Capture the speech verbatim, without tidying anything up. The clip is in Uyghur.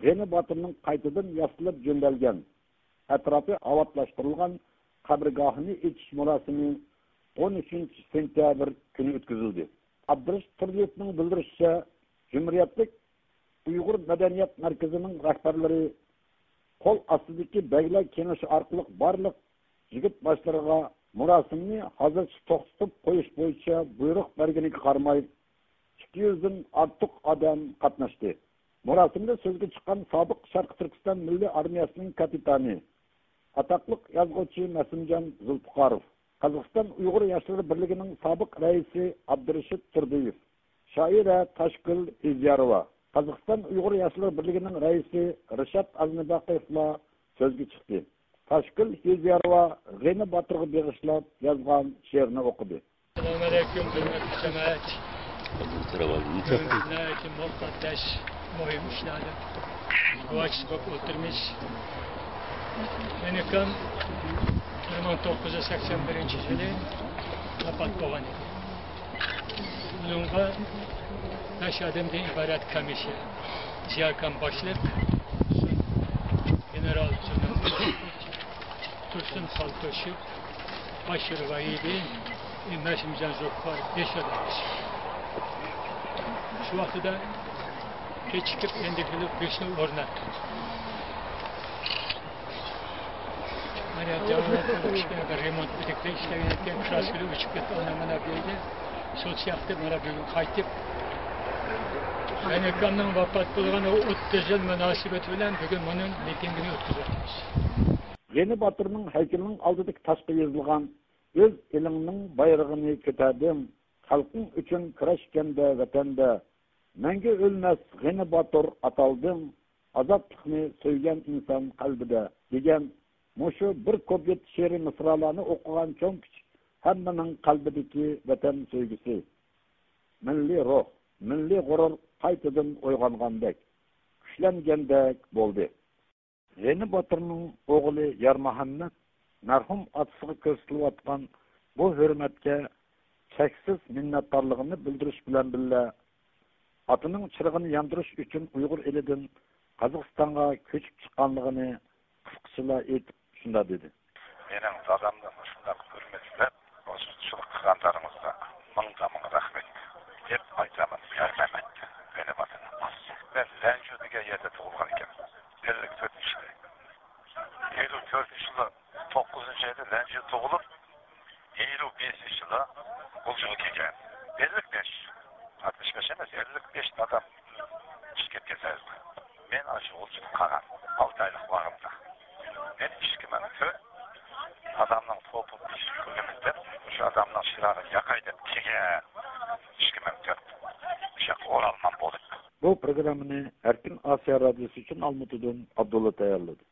غېنى باتۇرنىڭ قايتىدىن ياسىلىپ جۆندەلگەن، ئەتراپى ئاۋاتلاشتۇرۇلغان قەبرىگاھىنى ئېچىش مۇراسىمى ئون ئۈچىنچى سېنتەبىر كۈنى ئۆتكۈزۈلدى. ئابدۇرېشىت تۇردىيېۋنىڭ بىلدۈرۈشىچە، جۇمھۇرىيەتلىك ئۇيغۇر مەدەنىيەت مەركىزىنىڭ رەھبەرلىرى قول ئاستىدىكى بەگلەر كېڭىشى ئارقىلىق بارلىق يىگىت باشلىرىغا مۇراسىمنى ھازىرچە توختىتىپ قويۇش بويىچە بۇيرۇق بەرگىنىگە قارىماي، ئىككى يۈزدىن ئارتۇق ئادەم قاتناشتى. مۇراسىمدا سۆزگە چىققان سابىق شەرقىي تۈركىستان مىللىي ئارمىيەسىنىڭ كاپىتانى، ئاتاقلىق يازغۇچى مەسىمجان زۇلپىقاروف، قازاقىستان ئۇيغۇر ياشلىرى بىرلىكىنىڭ سابىق رەئىسى ئابدۇرېشىت تۇردىيېۋ، شائىرە تاشگۈل ھېزياروۋا، قازاقىستان ئۇيغۇر ياشلىرى بىرلىكىنىڭ رەئىسى رىشات ئازنىباقىيېۋلار سۆزگە چىقتى. تاشگۈل ھېزياروۋا غېنى باتۇرغا بېغىشلاپ يازغان شېئىرنى ئوقۇدى. ئەسسالامۇ ئەلەيكۇم، ھۆرمەتلىك جامائەت. بۈگۈن ناھايىتى مۇقەددەس، مۇھىم ئىشلاردا گۇۋاھچىسى بولۇپ ئولتۇرىمىز. مېنىڭ ئاكام بىر مىڭ توققۇز يۈز سەكسەن بىرىنچى يىلى ۋاپات بولغان ئىدى. ئۇنىڭغا بەش ئادەمدىن ئىبارەت كومىسسىيە، زىياكام باشلىق، گېنېرال جۇنىدىن تۇرسۇن خالقوشېف، باشلىرى ۋاھىدى، مەسىمجان زۇلپىقار بېشىدا. شۇ ۋاقتىدا كېچىكىپ ئەندىكىلىپ بېشىنى ئورناتتى. مانا يەنە رېمونت بىلىكتە ئىشلەۋېرىدىكەن، كراسكىلار ئۆچۈپ كەتتى، ئانا مانا دېدى. شۇ سىياقتا مانا بۈگۈن قايتىپ، غېنى ئاكامنىڭ ۋاپات بولغان ئوتتۇز يىل مۇناسىۋىتى بىلەن بۈگۈن مۇنىڭ مىتىنگىنى ئۆتكۈزۈۋاتىمىز. غېنى باتۇرنىڭ ھەيكىلىنىڭ ئالدىدىكى تاشقا يېزىلغان، «ئۆز ئېلىڭنىڭ بايرىغىنى كۆتەردىڭ، خەلقىڭ ئۈچۈن كۈرەشكەندە ۋەتەندە، مەڭگۈ ئۆلمەس غېنى باتۇر ئاتالدىڭ، ئازادلىقنى سۆيگەن ئىنسان قەلبىدە» دېگەن مۇشۇ بىر كۇپلېت شېئىرىي مىسرالارنى ئوقۇغان چوڭ-كىچىك ھەممىنىڭ قەلبىدىكى ۋەتەن سۆيگۈسى، مىللىي روھ، مىللىي غۇرۇر قايتىدىن ئويغانغاندەك، كۈچلەنگەندەك بولدى. غېنى باتۇرنىڭ ئوغلى يارمۇھەممەت مەرھۇم ئاتىسىغا كۆرسىتىلىۋاتقان بۇ ھۆرمەتكە چەكسىز مىننەتدارلىقىنى بىلدۈرۈش بىلەن بىللە، ئاتىنىڭ چىرىغىنى ياندۇرۇش ئۈچۈن ئۇيغۇر ئېلىدىن قازاقىستانغا كۆچۈپ چىققانلىقىنى قىسقىچىلا ئېيتىپ، شۇنداق دېدى. مېنىڭ دادامنى مۇشۇنداق ھۆرمەتلەپ، ئوزۇقچىلىق قىلغانلىرىڭىزغا مىڭدىن مىڭ رەھمەت دەپ ئېيتىمەن. يارمۇھەممەت غېنى باتۇرنىڭ بالىسى. مەن لەنجۇ دېگەن يەردە تۇغۇلغان ئىكەن. ئەللىك تۆتىنچى يىلى. ئەللىك تۆتىنچى يىلى توققۇزىنچى ئايدا لەنجۇ تۇغۇلۇپ، ئەللىك بەشىنچى يىلى غۇلجىغا كەلگەن. ئەللىك بەش، ئاتمىش بەش ئەمەس، ئەللىك بەش دادام چىقىپ كەتكەن سەۋەبلىك. مەن ئاشۇ غۇلجىدا قالغان، ئالتە ئايلىق ۋاقتىمدا. مەن ئىككى مىڭ تۆت، دادامنىڭ توپا بىر كۈنىمىز دەپ، مۇشۇ ئادەمنىڭ چىراغىنى ياقاي دەپ كەلگەن. ئىككى مىڭ تۆت. مۇشۇ ياققا ئورالمان بولدۇق. بۇ پروگراممىنى ئەركىن ئاسىيا رادىيوسى ئۈچۈن ئالمۇتىدىن ئابدۇللا تەييارلىدى.